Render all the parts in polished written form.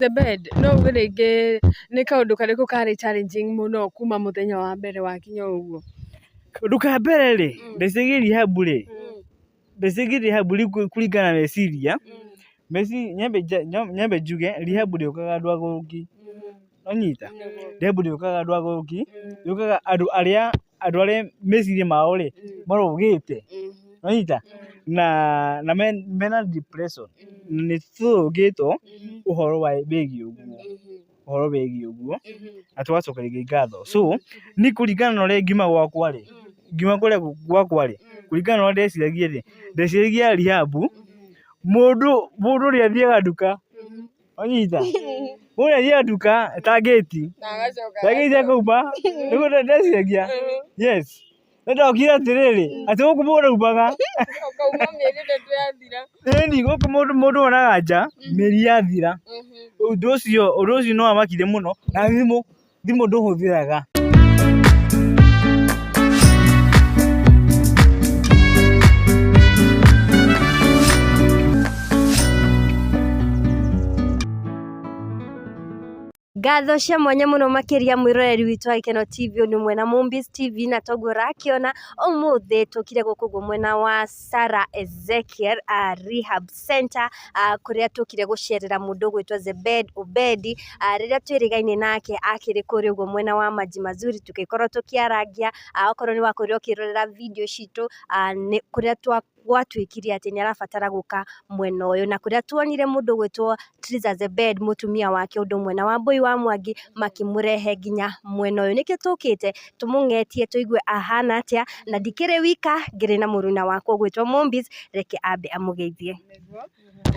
Zebed, no uge rĩngĩ nĩ kaũndũ karĩkũ karĩ challenging mũno kuma mũthenya wa mbere wakinya ũguo? Kaũndũ ka mbere rĩ, ndeciragia rehab rĩ, ndeciragia rehab rĩu kũringana na meciria, nyambe njuge rehab ndĩũkaga andũ athũki, nĩwanyita? Rehab ndĩũkaga andũ athũki, yũkaga andũ arĩa andũ arĩa meciria mao rĩ, marũgĩte, nĩwanyita? Na mena depression, nĩ tũrũngĩtwo ũhoro wĩgiĩ ũguo, ũhoro wĩgiĩ ũguo, na tũgacokeria Ngai ngatho. So, niĩ kũringana na ũrĩa ingiuma gwakwa rĩ, ngiuma kũrĩa gwakwa rĩ, kũringana na ũrĩa ndeciragia rĩ, ndeciragia rehab, mũndũ mũndũ nĩ athiaga nduka, wanyita? Mũndũ nĩ athiaga nduka ta ngĩti, ta ngĩti akauma, nĩguo ndeciragia, yes. Nĩ ndokire atĩrĩrĩ, atĩ gũkũ mũndũ aumaga, Ũkauma mĩeri 3 yathira. Ĩni gũkũ mũndũ mũndũ onaga nja mĩeri yathira. Ũndũ ũcio nĩ wamakire mũno, na thimũ, thimũ ndũhũthĩraga. Ngatho cia mwanya mũno makĩria mwĩroreri witũ wa Gĩkeno TV ũndũ ũmwe na Mũmbiz TV, na toguo ũrakĩona ũmũthĩ tũkire gũkũ ũguo mwena wa Sarah Ezekiel Rehab Center, kũrĩa tũkire gũcerera mũndũ ũgwĩtwo Zebed Obedi. Rĩrĩa twĩrĩgaine nake akĩrĩ kũrĩa ũguo mwena wa Maji Mazuri, tũgĩkorwo tũkĩarangia. Okorwo nĩ wakorirwo ũkĩrorera video citũ, nĩ kũrĩa twa gwatuĩkire atĩ nĩ arabatara gũka mwena ũyũ, na kũrĩa tuonire mũndũ ũgwĩtwo Triza Zebed, mũtumia wake ũndũ ũmwe na Wambũi wa Mwangi makĩmũrehe nginya mwena ũyũ. Nĩkĩo tũkĩte tũmũng'etie tũigue ahana atĩa, na ndikĩrĩ wika, ngĩrĩ na mũruna wakwa ũgwĩtwo Mũmbiz, reke ambe amũgeithie.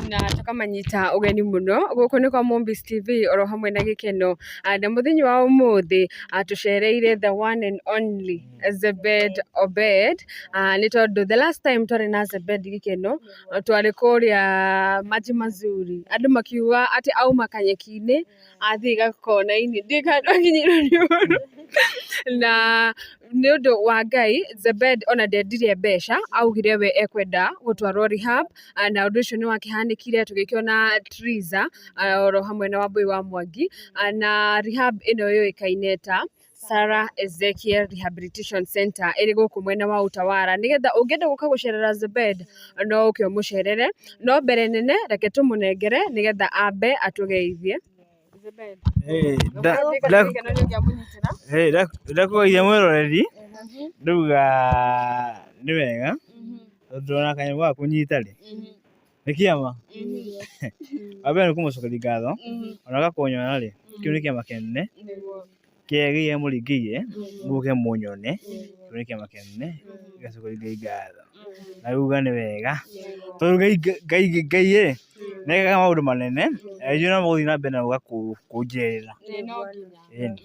Na tũkamanyita ũgeni mũno gũkũ nĩ kwa Mũmbiz TV oro hamwe na Gĩkeno. Na mũthenya wa ũmũthĩ tũcereire the one and only Zebed Obed, nĩ tondũ the last time twarĩ na Zebed Gĩkeno twarĩ kũrĩa Maji Mazuri, andũ makiuga atĩ auma kanyeki-inĩ athiĩ gakona-inĩ, ndiũĩ kana nĩwakinyĩirwo nĩ ũhoro. Na nĩ ũndũ wa Ngai, Zebed ona ndendirie mbeca, augire we ekwenda gũtwarwo rehab, na ũndũ ũcio nĩ wakĩhanĩkire tũgĩkĩona Triza oro hamwe na Wambũi wa Mwangi, na rehab ĩno yũĩkaine ta Sarah Ezekiel Rehabilitation Center ĩrĩ gũkũ mwena wa Utawala, nĩgetha ũngĩenda gũka gũcerera Zebed no ũke ũmũcerere, no mbere nene reke tũmũnengere nĩgetha ambe atũgeithie. Zebed. Ndakũgeithia mwĩroreri, ndauga nĩ wega, tondũ ona kanyamũ gaka kũnyita rĩ, nĩ kĩama. Wa mbere nĩ kũmũcokeria ngatho, ona oka kũnyona rĩ, kĩu nĩ kĩama kĩnene, kĩrĩa Ngai amũringĩire, mũke mũnyone, kĩu nĩ kĩama kĩnene, ngacokeria Ngai ngatho. Na ngauga nĩ wega, tondũ Ngai Ngai ĩ, nĩ ekaga maũndũ manene, na ithuĩ no mũgũthiĩ na mbere na gũka kũnjerera. Ĩni.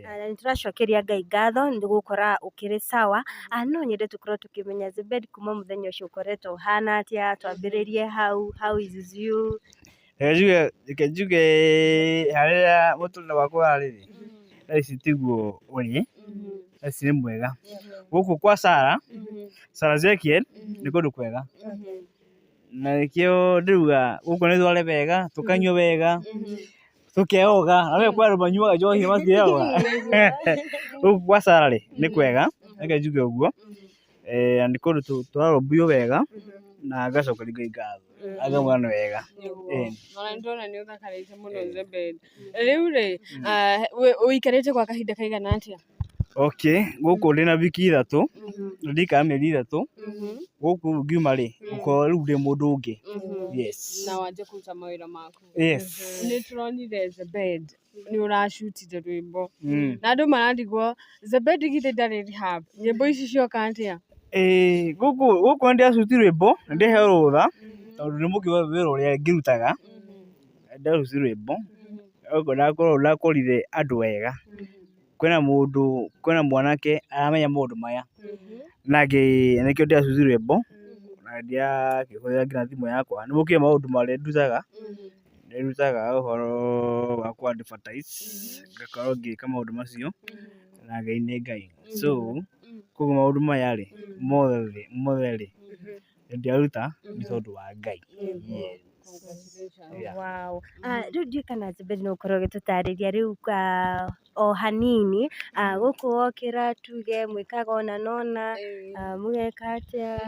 Na nĩ tũracokeria Ngai ngatho nĩ gũkora ũkĩrĩ sawa. No nyende tũkorwo tũkĩmenya Zebed kuma mũthenya ũcio ũkoretwo ũhana atĩa, twambĩrĩrie hau, how is you? Reke njuge harĩa mũtũrĩre wakwa ũrarĩ rĩ, thaa ici tiguo ũrĩ, thaa ici nĩ mwega. Gũkũ kwa Sarah, Sarah Ezekiel nĩ kũndũ kwega, na nĩkĩo ndĩrauga gũkũ nĩ tware wega, tũkanyue wega, tũkeoga, na wee kwĩ andũ manyuaga njohi matieoga. Gũkũ kwa Sarah rĩ, nĩ kwega, reke njuge ũguo, na nĩ kũndũ tũrarũmbũiywo wega, na ngacokeria Ngai ngatho, na ngamwĩra nĩ wega. Ĩni. Ona nĩ ndĩrona nĩ ũthakarĩte mũno Zebed. Rĩu rĩ, ũikarĩte gwa kahinda kaigana atĩa? Okay, gũkũ ndĩna wiki 3, na ndikara mĩeri 3, gũkũ rĩu ngiuma rĩ, ngũkorwo rĩu ndĩ mũndũ ũngĩ. Yes. Na wanjie kũruta mawĩra maku. Yes. Nĩ tũronire Zebed nĩ ũracutire rwĩmbo, na andũ mararigwo Zebed githĩ ndarĩ rehab, nyĩmbo ici cioka atĩa? Ĩĩ gũkũ nĩ ndĩracuti rwĩmbo, nĩ ndĩheo rũtha, tondũ nĩ mũkĩũĩ wĩra ũrĩa ngĩrutaga, ndĩracuti rwĩmbo, ũguo ndakorire andũ ega, kwĩna mũndũ, kwĩna mwanake aramenya maũndũ maya, na nĩkĩo ndĩracuti rwĩmbo, na ndĩrakĩhũthĩra nginya thimũ yakwa, nĩ mũkĩũĩ maũndũ marĩa ndutaga, nĩ ndutaga ũhoro wa kũ advertise, ngakorwo ngĩka maũndũ macio, na Ngai nĩ Ngai. So, koguo maũndũ maya rĩ, mothe rĩ, nĩ ndĩraruta nĩ tondũ wa Ngai. Yes. Yeah. Wow. Rĩu ndiũĩ kana Zuberi no ũkorwo ũgĩtũtarĩria rĩu o hanini, gũkũ wokĩra tuge mwĩkaga ũna na ũna, mũgeka atĩa?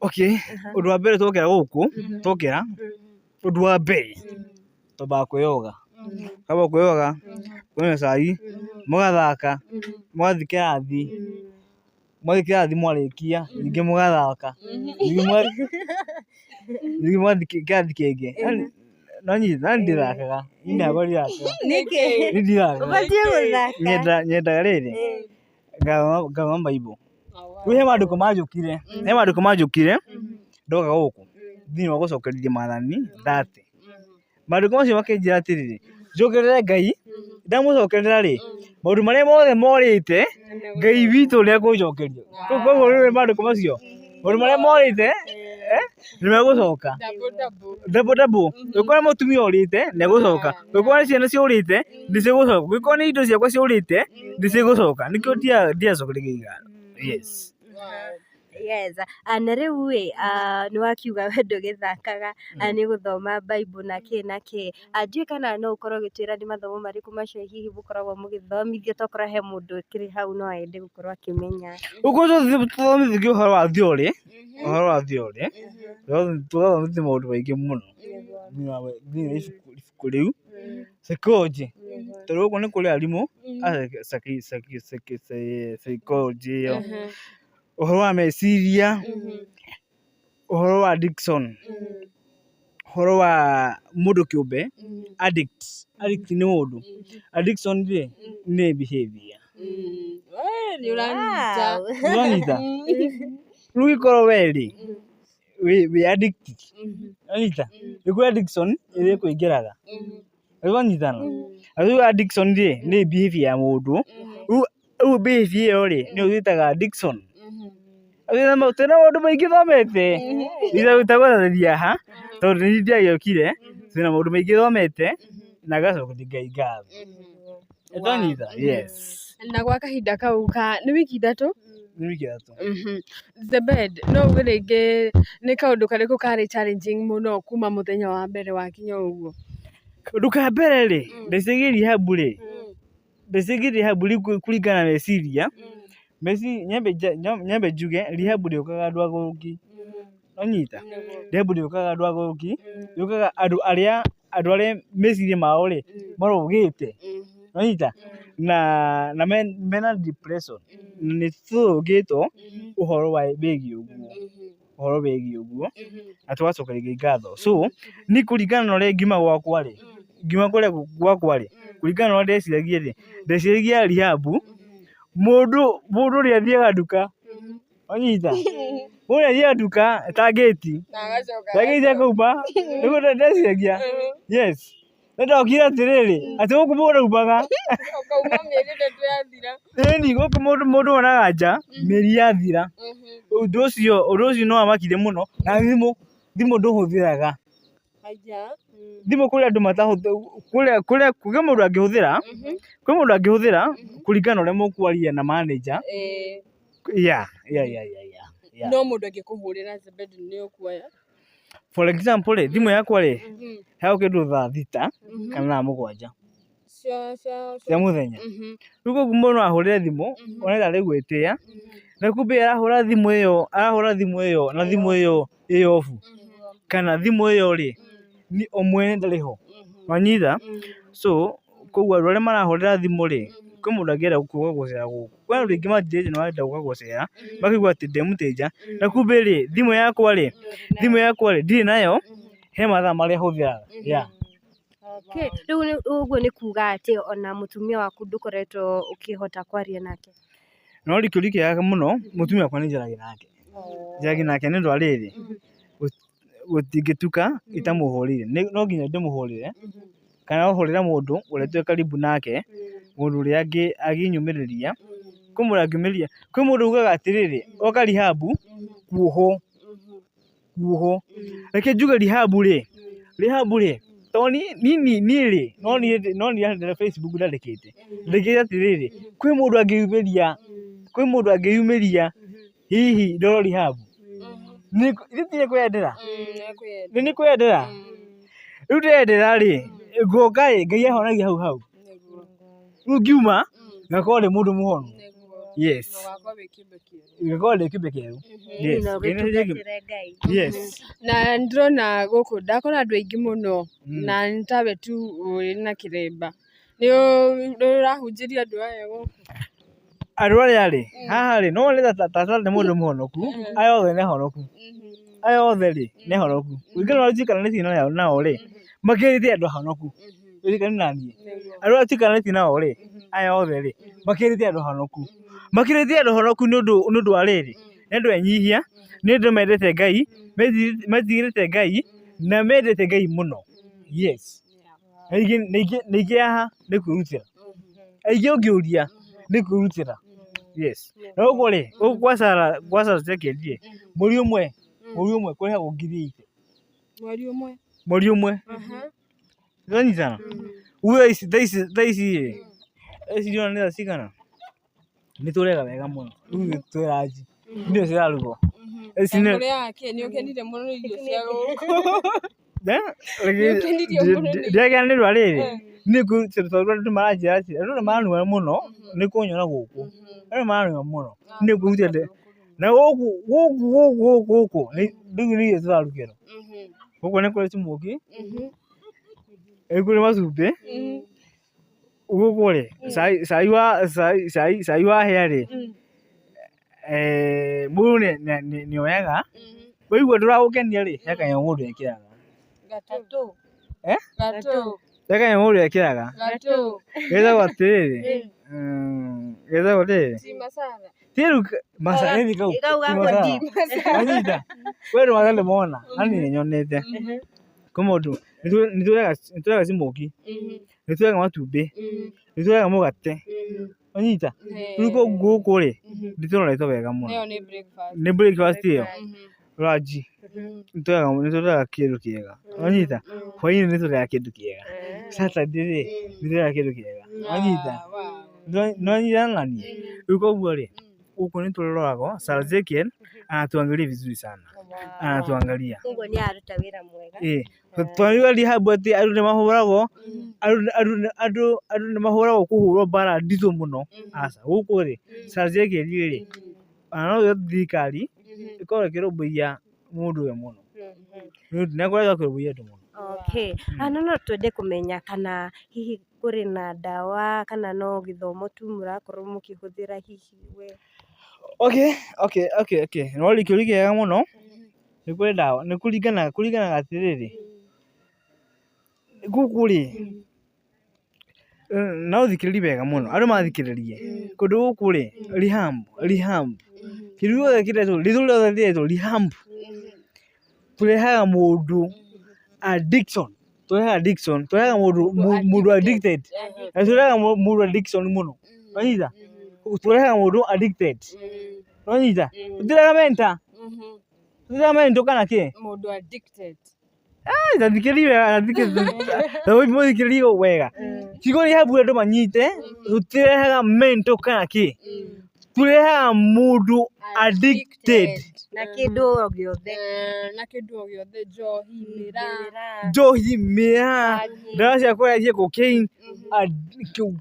Okay, ũndũ wa mbere twokĩra gũkũ, twokĩra, ũndũ wa mbere twambaga kwĩyoga. Twamba kwĩyoga, kũnyua cai, mũgathaka, mũgathiĩ kĩrathi, mwathiĩ kĩrathi mwarĩkia, ningĩ mũgathaka, ningĩ mũgathiĩ kĩrathi kĩngĩ. No niĩ ndithakaga, niĩ hakwa ndithakaga. Nĩkĩ? Niĩ ndithakaga. Ũbatiĩ gũthaka. Nyendaga rĩrĩ, ngathoma Bible. Rĩu he maandĩko manjũkire, he maandĩko manjũkire ndoka gũkũ thĩinĩ wa gũcokerithia maathani 30. Maandĩko macio makĩnjĩra atĩrĩrĩ, njokerere Ngai, ndamũcokerera rĩ, maũndũ marĩa mothe morĩte, Ngai witũ nĩ ekũnjokeria. Koguo rĩu maandĩko macio, maũndũ marĩa morĩte nĩ megũcoka. Double double. Ũngĩkorwo nĩ mũtumia ũrĩte, nĩ egũcoka. Ũngĩkorwo nĩ ciana ciũrĩte, nĩ cigũcoka. Ũngĩkorwo nĩ indo ciakwa ciũrĩte, nĩ cigũcoka. Nĩkĩo ndiacokeria Ngai ngatho. Yes. Yes. Na rĩu ĩ, nĩ wakiuga we ndũgĩthakaga, nĩ gũthoma Bible na kĩ na kĩ. Ndiũĩ kana no ũkorwo ũgĩtwĩra nĩ mathomo marĩkũ macio hihi mũkoragwo mũgĩthomithio tokorwo he mũndũ ũkĩrĩ hau no ende gũkorwo akĩmenya. Gũkũ tũthomithagio ũhoro wa theory, ũhoro wa theory, tũgathomithio maũndũ maingĩ mũno thĩinĩ wa ibuku rĩu, psychology, tondũ gũkũ nĩ kũrĩ arimũ a psychology ĩyo. Ũhoro wa meciria, ũhoro wa addiction, ũhoro wa mũndũ kĩũmbe, addict, addict nĩ mũndũ, addiction rĩ, nĩ behavior. Nĩ ũranyita. Nĩ ũranyita? Rĩu ũngĩkorwo we rĩ, wĩ addicted, nĩ wanyita? Nĩ kũrĩ addiction ĩrĩa ĩkũingĩraga, nĩ twanyitana? Rĩu addiction rĩ, nĩ behavior ya mũndũ, rĩu Rĩu behavior ĩyo rĩ, nĩyo twĩtaga addiction. Twĩna maũndũ maingĩ thomete, itagwaranĩria haha, tondũ nĩ niĩ ndiagĩokire, twĩna maũndũ maingĩ thomete, na ngacokeria Ngai ngatho. Nĩ twanyita? Yes. Na gwa kahinda kau ka, nĩ wiki 3? Nĩ wiki 3. Zebed, no uge rĩngĩ nĩ kaũndũ karĩkũ karĩ challenging mũno kuma mũthenya wa mbere wakinya ũguo? Kaũndũ ka mbere rĩ, ndeciragia rehab rĩ, Ndeciragia rehab rĩu kũringana na meciria, nyambe njuge rehab ndĩũkaga andũ athũki, nĩwanyita? Rehab ndĩũkaga andũ athũki, yũkaga andũ arĩa andũ arĩa meciria mao rĩ, marũgĩte, nĩwanyita? Na mena depression, nĩ tũrũngĩtwo ũhoro wĩgiĩ ũguo. Ũhoro wĩgiĩ ũguo, na tũgacokeria Ngai ngatho. So, niĩ kũringana na ũrĩa ingiuma gwakwa rĩ, ngiuma kũrĩa gwakwa rĩ, kũringana na ũrĩa ndeciragia rĩ, ndeciragia rehab, mũndũ mũndũ ũrĩa athiaga nduka, wanyita? Mũndũ ũrĩa athiaga nduka ta ngĩti, ta ngĩti akauma, nĩguo ndeciragia, yes. Nĩ ndokire atĩrĩrĩ, atĩ gũkũ mũndũ aumaga. Ũkauma mĩeri 3 yathira. Ĩni gũkũ mũndũ mũndũ onaga nja mĩeri yathira. Ũndũ ũcio nĩ wamakire mũno na thimũ, thimũ ndũhũthĩraga. Aya. Thimũ kũrĩ andũ matahũthĩraga, kũrĩ mũndũ angĩhũthĩra, kwĩ mũndũ angĩhũthĩra kũringana na ũrĩa mũkwaria na manager. Yeah. No mũndũ angĩkũhũrĩra Zebedi nĩ ũkuoya? For example rĩ, thimũ yakwa rĩ, heagwo kĩndũ thaa 6 kana thaa 7 cia mũthenya. Rĩu koguo mũndũ no ahũrĩre thimũ one tarĩ gwĩtĩa, na kumbe arahũra thimũ ĩyo, arahũra thimũ ĩyo na thimũ ĩyo ĩ off, kana thimũ ĩyo rĩ, o mwene ndarĩ ho, wanyita? So koguo andũ arĩa marahũrĩra thimũ rĩ, kwĩ mũndũ angĩenda gũka gũcera gũkũ. Kwĩ andũ aingĩ manjĩrĩte nĩ marenda gũka gũcera, makaigua atĩ ndĩ mũteja, na kumbe rĩ, thimũ yakwa rĩ, ndirĩ nayo, he mathaa marĩa hũthĩraga, yeah. Okay. Rĩu ũguo nĩ kuga atĩ ona mũtumia waku ndũkoretwo ũkĩhota kwaria nake? No kĩũria kĩega mũno, mũtumia wakwa nĩ njaragia nake. Njaragia nake nĩ ũndũ wa rĩrĩ, gũtingĩtuka itamũhũrĩire. No nginya ndĩmũhũrĩre, kana hũrĩre mũndũ ũrĩa twĩ karibu nake, mũndũ ũrĩa angĩnyũmĩrĩria. Kwĩ mũndũ angĩũmĩrĩria, kwĩ mũndũ ugaga atĩrĩrĩ, oka rehab kuohwo, kuohwo. Reke njuge rehab rĩ, rehab rĩ, tondũ niĩ rĩ, no niĩ Facebook ndandĩkĩte, ndandĩkĩte atĩrĩrĩ, kwĩ mũndũ angĩyumĩria, kwĩ mũndũ angĩyumĩria hihi ndorwo rehab. Ithuĩ ti nĩ kwĩyendera? Nĩ kwĩyendera? Rĩu ndĩrendera rĩ, ngoka ĩ, Ngai ahonagia hau hau. Rĩu ngiuma, ngakorwo ndĩ mũndũ mũhonu. Yes. Ngakorwo ndĩ kĩũmbe kĩerũ. Yes. Na Ngai nĩ acenjagia. ũgĩtungatĩre Ngai. Yes. Na nĩndĩrona gũkũ ndakora andũ aingĩ mũno na nĩ tawe tu wĩ na kĩremba. Nĩ ũrahunjĩria andũ aya gũkũ? Andũ arĩa rĩ, haha rĩ, no wone ta ta nĩ mũndũ mũhonoku, aya othe nĩ ahonoku. Aya othe rĩ, nĩ ahonoku. Kũringana na ũrĩa njikaranĩtie nao rĩ, makĩrĩte andũ ahonoku. Ũririkane na niĩ. Andũ arĩa tũikaranĩtie nao rĩ, aya othe rĩ, makĩrĩte andũ ahonoku. Makĩrĩte andũ ahonoku nĩ ũndũ nĩ ũndũ wa rĩrĩ, nĩ andũ enyihia, nĩ andũ mendete Ngai, metigĩrĩte Ngai, na mendete Ngai mũno. Yes. Aingĩ aingĩ aingĩ haha nĩ kwĩrutĩra. Aingĩ ũngĩũria nĩ kwĩrutĩra. Yes. Na gũkũ rĩ, gũkũ gwa Sarah gwa Sarah Second rĩ, mweri ũmwe mweri ũmwe kũrĩhagwo ngiri 80. Mweri ũmwe? Mweri ũmwe. Nĩtwanyitana? Rĩu thaa ici thaa ici thaa ici rĩ, thaa ici ndĩrona nĩ thaa cigana? Nĩ tũrega wega mũno, rĩu twĩ ranji, irio cirarugwo. Ici nĩ Mũrĩaga kĩ? Nĩ ũkenire mũno nĩ irio cia gũkũ. Nĩ Ndĩrakenanĩrwo rĩrĩ, nĩ tondũ andũ maranjĩra atĩ, andũ nĩ maranua mũno nĩ kũnyona gũkũ, andũ nĩ maranua mũno nĩ kũnyona na gũkũ gũkũ gũkũ gũkũ rĩu nĩ irio tũrarugĩrwo. Gũkũ nĩ kũrĩ smokie, nĩ kũrĩ macumbĩ, gũkũ rĩ, cai cai wa cai cai cai wahĩa rĩ, mũndũ nĩ oyaga, waigua ndũragũkenia rĩ, he kanyamũ mũndũ ekĩraga. Gatũ. Eh? Gatũ. He kanyamũ mũndũ ekĩraga, Gatũ. getagwo atĩrĩrĩ, getagwo atĩrĩrĩ, Tea masala. ti rĩu masala ĩni kau, Kau ti gakwa masala. tea Wanyita? We ndũ matarĩ mona, na niĩ nĩnyonete. Kwĩ mũndũ, nĩ tũrĩaga smokie, nĩ tũrĩaga matumbĩ, nĩ tũrĩaga mũgate, wanyita? Rĩu gũkũ rĩ, nĩ tũroretwo wega mũno. Ĩyo nĩ breakfast. Nĩ breakfast ĩyo, lunch, nĩ tũrĩaga kĩndũ kĩega, wanyita? Hwainĩ nĩ tũrĩaga kĩndũ kĩega, Saturday rĩ, nĩ tũrĩaga kĩndũ kĩega, wanyita? Nĩ wanyitana na niĩ? Rĩu koguo rĩ, gũkũ nĩ tũroragwo, Sir Ezekiel anatuangalia vizuri sana, anatuangalia. Koguo nĩ araruta wĩra mwega. Ĩĩ, twarigwo rehab atĩ andũ nĩ mahũragwo, andũ andũ nĩ mahũragwo kũhũrwo mbara nditũ mũno, aca, gũkũ rĩ, Sir Ezekiel rĩ, ona no wĩre thirikari ĩkorwo ĩkĩrũmbũiya mũndũ ũyũ mũno, nĩ ũndũ nĩ akoretwo akĩrũmbũiya andũ mũno. Okay. Na no twende kũmenya kana hihi kũrĩ na ndawa kana no gĩthomo tu mũrakorwo mũkĩhũthĩra hihi we? Okay, okay, okay, okay. Nĩ woria kĩũria kĩega mũno, nĩ kũrĩ ndawa, nĩ kũringanaga kũringanaga atĩrĩrĩ, gũkũ rĩ, no ũthikĩrĩrie wega mũno, andũ mathikĩrĩrie, kũndũ gũkũ rĩ, rehab, rehab, kĩndũ gĩothe kĩretwo, rĩtwa rĩothe rĩretwo rehab, tũrehaga mũndũ addiction, tũrehaga addiction, tũrehaga mũndũ mũndũ addicted, na tũrehaga mũndũ addiction mũno, nĩwanyita? Tũrehaga mũndũ addicted, nĩwanyita? Tũtirehaga mental, tũtirehaga mental kana kĩ? Mũndũ addicted. Ta thikĩrĩria wega, ta mũthikĩrĩrie wega. Kiugo rehab andũ manyite, tũtirehaga mental kana kĩ, tũrehaga mũndũ addicted. Na kĩndũ o gĩothe. Na kĩndũ o gĩothe, njohi, mĩraa. Njohi, mĩraa, ndawa cia kũrebia, cocaine,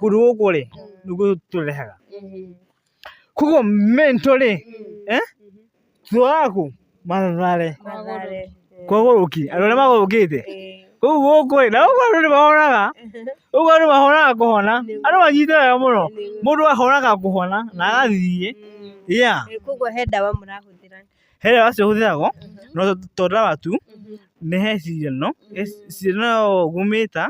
kũndũ gũkũ rĩ, nĩkuo tũrehaga. Koguo mental rĩ, tũtwaraga kũ? Mathare. Mathare. Kwa agũrũki, andũ arĩa magũrũkĩte. Koguo gũkũ rĩ, na gũkũ andũ nĩ mahonaga, gũkũ andũ mahonaga kũhona, andũ manyite wega mũno, mũndũ ahonaga kũhona na agathiĩ, yeah. Koguo he ndawa mũrahũthĩra? He ndawa cihũthĩragwo, no to ndawa tu, nĩ he cindano, cindano ĩyo ngũmĩta,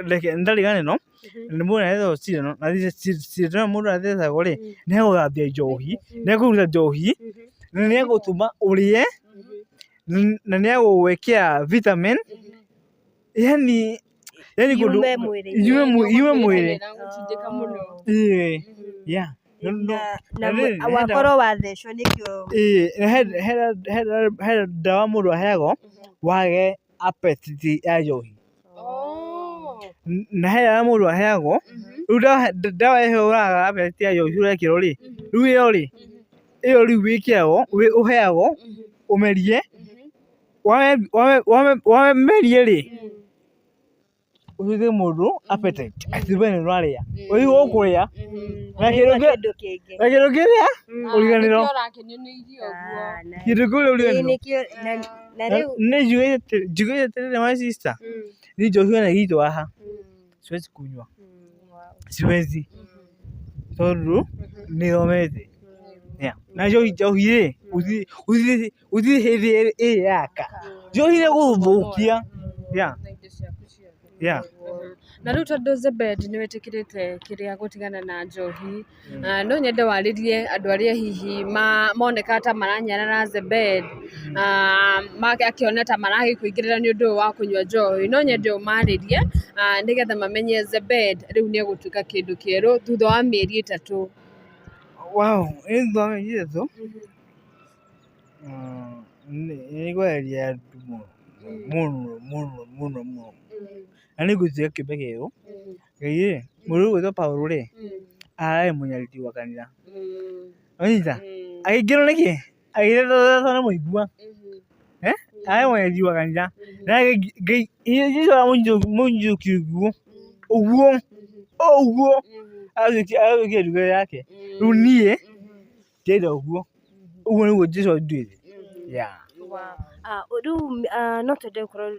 reke ndariganĩrwo, nĩ mũndũ athecagwo cindano, na cindano ĩyo mũndũ athecagwo rĩ, nĩ ya gũthambia njohi, nĩ ya kũruta njohi, na nĩ ya gũtũma ũrĩe, na nĩ ya gũgwĩkĩra vitamin, yani yani kũndũ Yume mwĩrĩ-inĩ. yume mwĩrĩ. Ĩragũtindĩka mũno. Ĩĩ, yeah. No, no, Na na rĩrĩ, he wakorwo wathecwo nĩkĩo Ĩĩ, na he ndawa mũndũ aheagwo wage appetite ya njohi. Oh. Na he ndawa mũndũ aheagwo, rĩu ndawa ĩyo ũraga appetite ya njohi ũrekĩrwo rĩ, rĩu ĩyo rĩ, ĩyo rĩu wĩkĩragwo, ũheagwo ũmerie. Wamemeria rĩ, ũtuĩke mũndũ appetite atĩ we nĩ ũrarĩa, ũrigwo ũkũrĩa na kĩndũ Kĩndũ kĩngĩ. na kĩndũ kĩrĩa ũriganĩrwo. Nĩkĩo ũrakenio nĩ irio ũguo. Ah, na- Kĩndũ kĩrĩa Ĩĩ, ũriganĩrwo. nĩkĩo na rĩu Nĩ njugĩte atĩrĩrĩ my sister, niĩ njohi ona ĩgĩitwo haha siwezi kunywa, siwezi tondũ nĩ thomete. Yeah. Na njohi njohi rĩ, gũtirĩ gũtirĩ hĩndĩ ĩrĩ yaka. Njohi nĩ gũthũkia. Yeah. Na indo ciaku ciothe. Yeah. Na rĩu tondũ Zebed nĩ wĩtĩkĩrĩte kĩrĩa gũtigana na njohi, no nyende warĩrie andũ arĩa hihi moneka ta maranyarara Zebed, akĩona ta maragĩkũingĩrĩra nĩ ũndũ ũyũ wa kũnyua njohi, no nyende ũmarĩrie nĩgetha mamenye Zebed rĩu nĩ egũtuĩka kĩndũ kĩerũ thutha wa mĩeri 3. Wow, ĩ thutha wa mĩeri 3 nĩ ngwarĩria andũ mũno mũno mũno mũno mũno. Na nĩ ngũtuĩka kĩũmbe kĩerũ. Ngai rĩ, mũndũ ũgwĩtwo Paul rĩ, ararĩ mũnyariri wa kanitha. Wanyita? Akĩingĩrwo nĩkĩ? Agĩthethwo nĩ mũigua. Eh? Ararĩ mũnyariri wa kanitha. Na Ngai Jesũ aramũnyiũkia ũguo ũguo ũguo agatuĩka ndungata yake. Rĩu niĩ ndĩrenda ũguo. Ũguo nĩguo Jesũ anduĩte. Yeah. Rĩu no twende gũkorwo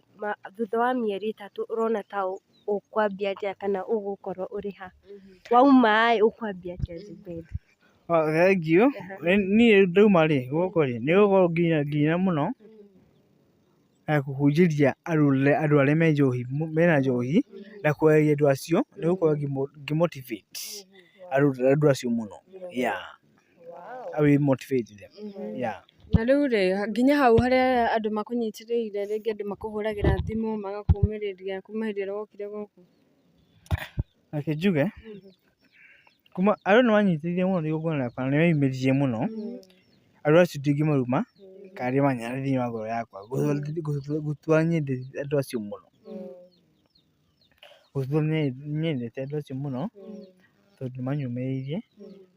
thutha wa mĩeri 3 ũrona ta ũkwambia atĩa kana ũgũkorwo ũrĩ ha? Wauma ĩ ũkwambia atĩa Zubeda? Thank you. Niĩ ndauma rĩ, gũkũ rĩ, nĩ gũkorwo nginya mũno na kũhunjĩria andũ arĩa me njohi, mena njohi na kwarĩria andũ acio nĩ gũkorwo ngĩ motivate andũ acio mũno. Yeah. I will motivate them. Yeah. Na rĩu rĩ, nginya hau harĩa andũ makũnyitĩrĩire, rĩngĩ andũ makũhũragĩra thimũ magakũmĩrĩria kuma hĩndĩ ĩrĩa wokire gũkũ? Reke njuge, kuma andũ nĩ manyitĩrĩire mũno igongona rĩakwa na nĩ meyumĩririe mũno, andũ acio ndingĩmaruma kana ndĩmanyarare thĩinĩ wa ngoro yakwa, gũtua nyendete andũ acio mũno. Gũtua nyendete andũ acio mũno, tondũ nĩ manyũmĩrĩirie,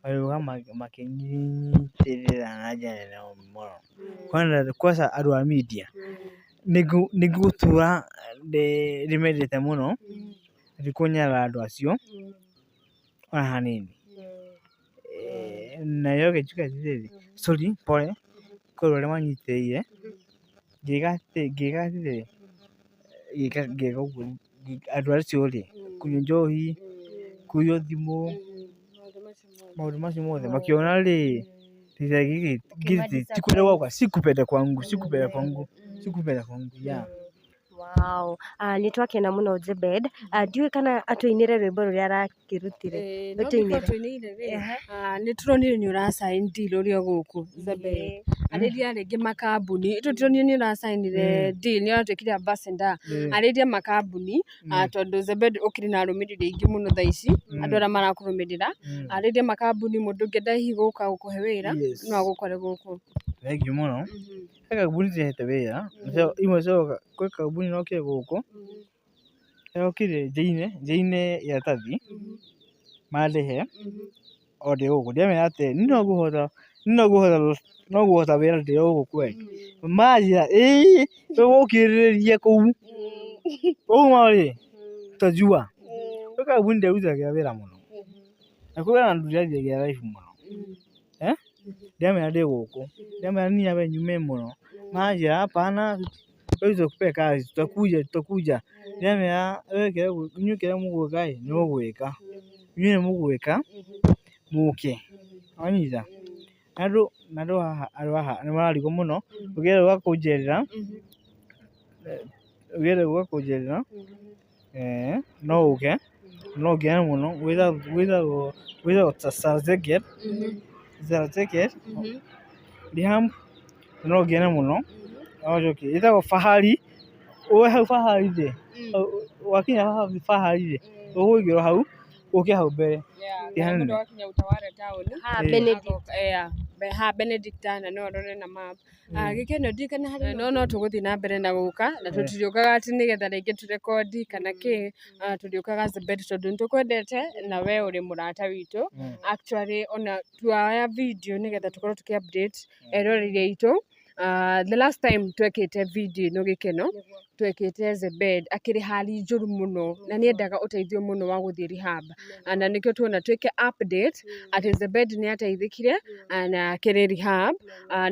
magĩũka makĩnyitĩrĩra na njĩra nene mũno. Kwanza andũ a media, nĩ ngũtũra ndĩmendete mũno, ndikũnyarara andũ acio ona hanini. Na reke njuge atĩrĩrĩ, sorry, pole kũrĩ andũ arĩa manyitĩrĩire, ngĩka atĩrĩrĩ, ngĩka ũguo andũ acio rĩ, kũnyua njohi, kũiywo thimũ, maũndũ macio mothe makĩona rĩ, ti kwenda gwakwa, si kupenda kwangu, si kupenda kwangu, si kupenda kwangu, yeah. Wow. Nĩ twakena mũno Zebed. Ndiũĩ kana atũinĩre rwĩmbo rũrĩa arakĩrutire. No before tũinĩire rĩ, nĩ tũronire nĩ ũra sign deal ũrĩ o gũkũ Zebed. Arĩria rĩngĩ makambuni, tũtironire nĩ ũracainire deal, nĩ ũratuĩkire ambassador. Arĩria makambuni, tondũ Zebed ũkĩrĩ na arũmĩrĩri aingĩ mũno thaa ici, andũ arĩa marakũrũmĩrĩra. Arĩria makambuni, mũndũ ũngĩenda hihi gũka gũkũhe wĩra, no agũkore gũkũ. Thank you mũno. He kambuni cihete wĩra, imwe cioka, kwĩ kambuni ĩrokire gũkũ, ĩrokire Njaine iratathi, mandĩhe o ndĩ gũkũ. Ndĩramera atĩrĩ, niĩ no ngũhota, no ngũhota wĩra ndĩ o gũkũ kwanyu. Manjĩra ĩĩ tũgũkirĩrĩria kũu, wauma rĩ, tutajua. Kwĩ kambuni ndĩrutagĩra wĩra mũno, na kwĩ handũ ndĩrathiaga live mũno. Ndĩramera ndĩ gũkũ, ndĩramera niĩ nyambe nyume mũno, manjĩra hapana, wewe tutakupea kazi, tutakuja, tutakuja. Ndĩramera we inyuĩ kĩrĩa mũgwĩka ĩ, nĩ mũgwĩka, inyuĩ nĩ mũgwĩka, mũke, wanyita? Andũ andũ haha nĩ mararigwo mũno, ũngĩenda gũka kũnjerera, ũngĩenda gũka kũnjerera, no ũke, no ngene mũno, gwĩtagwo Sarah Rehab, no ngene mũno, no njoke, ĩtagwo Fahari, wĩ hau Fahari rĩ, wakinya Fahari rĩ, ũkũingĩra hau, ũke hau mbere. Ti hanene. Mũndũ wakinya Utawala town, Ha Benedict. Ha Benedict na no arore na map. Gĩkeno ndirikana harĩ no no tũgũthiĩ na mbere na gũka na tũtiriũkaga atĩ nĩgetha rĩngĩ tũrekondi kana kĩ, tũrĩũkaga Zebed tondũ nĩ tũkwendete na we ũrĩ mũrata witũ. Actually ona tuoya video nĩgetha tũkorwo tũkĩ update eroreri aitũ. The last time twekĩte video ĩno gĩkeno twekĩte Zebed akĩrĩ hali njũru mũno na nĩendaga ũteithio mũno wa gũthiĩ rehab. Na nĩkĩo tuona twĩke update atĩ Zebed nĩ ateithĩkire na akĩrĩ rehab,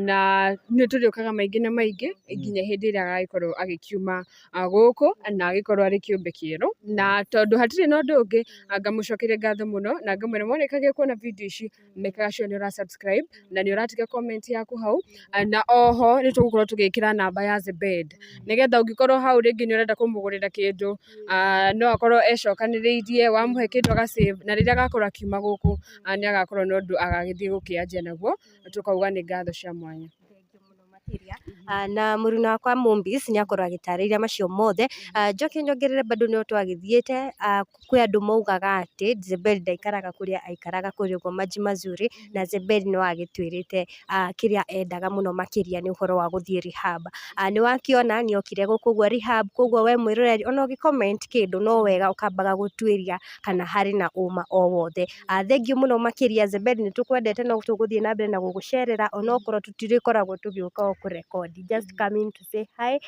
na nĩ tũrĩũkaga maingĩ na maingĩ nginya hĩndĩ ĩrĩa agagĩkorwo agĩkiuma gũkũ na agĩkorwo arĩ kĩũmbe kĩerũ. Na tondũ hatirĩ na ũndũ ũngĩ, ngamũcokeria ngatho mũno na ngamwĩra mwarĩkagia kuona video ici mekaga sure nĩ ũra subscribe na nĩ ũratiga comment yaku hau. Na oho nĩ tũgũkorwo tũgĩkĩra namba ya Zebed nĩgetha ũngĩkorwo hau rĩngĩ nĩ ũrenda kũmũgũrĩra kĩndũ, no akorwo ecokanĩrĩirie, wamũhe kĩndũ aga save, na rĩrĩa agakorwo akiuma gũkũ nĩ agakorwo na ũndũ agagĩthiĩ gũkĩanjia naguo. Tũkauga nĩ ngatho cia mwanya. Na mũruna wakwa Mumbis nĩ akorwo agĩtarĩria macio mothe. Njoke nyongerere bado no twagĩthiĩte, kwĩ andũ maugaga atĩ Zebed ndaikaraga kũrĩa aikaraga kũrĩa ũguo Maji Mazuri, na Zebed no agĩtwĩrĩte kĩrĩa endaga mũno makĩria nĩ ũhoro wa gũthiĩ rehab. Nĩ wakĩona nĩ okire gũkũ ũguo rehab, koguo we mwĩroreri ona ũgĩ comment kĩndũ no wega ũkambaga gũtuĩria kana harĩ na ũma o wothe. Thengiũ mũno makĩria Zebed, nĩ tũkwendete no tũgũthiĩ na mbere na gũgũcerera onokorwo tũtirĩkoragwo tũgĩũka o kũrekondi, just coming to say hi,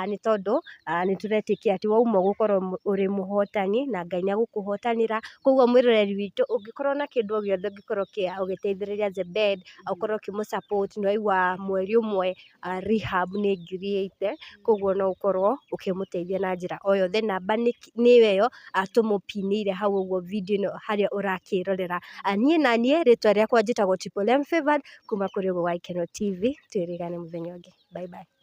nĩ tondũ nĩ tũretĩkia atĩ wauma ũgũkorwo ũrĩ mũhotani na Ngai nĩ egũkũhotanĩra. Koguo mwĩroreri witũ ũngĩkorwo na kĩndũ o gĩothe ũngĩkorwo ũgĩteithĩrĩria Zebed, ũkorwo ũkĩmũ support, nĩ waigua mweri ũmwe rehab nĩ 80,000, koguo no ũkorwo ũkĩmũteithia na njĩra o yothe. Namba nĩyo ĩyo tũmũpinĩire hau ũguo video ĩno harĩa ũrakĩrorera. Niĩ na niĩ rĩtwa rĩakwa njĩtagwo Triple M Favored kuma kũrĩ ũguo wa Gĩkeno TV, twĩrĩgane mũthenya ũngĩ. Bye bye.